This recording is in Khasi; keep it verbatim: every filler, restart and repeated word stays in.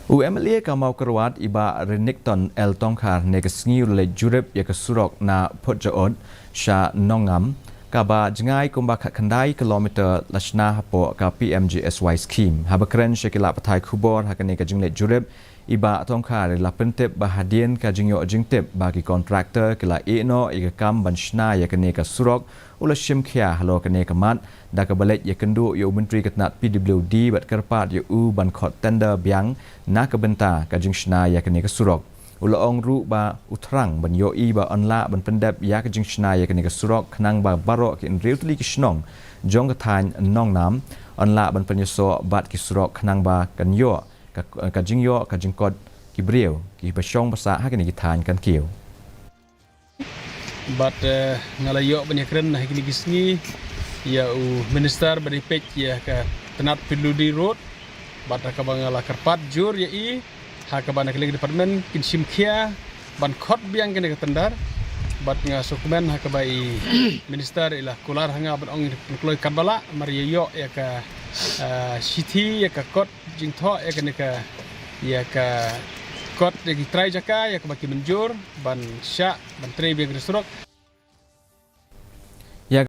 U MLA ka Mawkyrwat i Bah Renikton L Tongkhar ne ka sngi u la leit jurip ïa ka surok na Phutjaud sha Nongngam, kaba jngai kumba khatkhyndai kilometer la shna hapoh ka PMGSY scheme. Haba kren sha ki lad pathai khubor ha kane ka jingleit jurip, i Bah Tongkhar i la pyntip ba hadien ka jingïoh jingtip ba ki contractor ki la ïeh noh ïa ka kam ban shna ïa kane ka surok, u la shim khia halor kane ka mat da kaba leit ïakynduh ïa u Myntri ka tnat PWD bad kyrpad ïa u ban khot tender biang na ka bynta ka jingshna ïa kane ka surok. U la ong ruh ba u thrang ban ïohi ba yn lah ban pyndep ïa ka jingshna ïa kane ka surok khnang ba baroh ki hynriew tylli ki shnong jong ka thaiñ Nongngam yn lah ban pynïasoh bad ki surok khnang ba kan ïoh ka, ka jingïoh ka jingkot ki briew kiba shong ba sah ha kine ki thaiñ kan kiew. Bad, eh, nga la ïoh ban ïakren ha kine ki sngi ïa u minister ba dei peit ïa ka tnat PWD road. Bad ha kaba nga la kyrpad jur ïa i ha kaba na ka liang department kin shim khia ban khot biang kane ka tender. Bad nga sngewkmen ha kaba i minister i la kular ha nga ban ong ïa i kloi katba lah mar ïa ïoh ïa ka, eh, shithi ïa ka kot jingthoh ïa kane ka, ïa ka kot ïa ki trai jaka ïa kaba ki mynjur ban shah ban trei biang ka surok.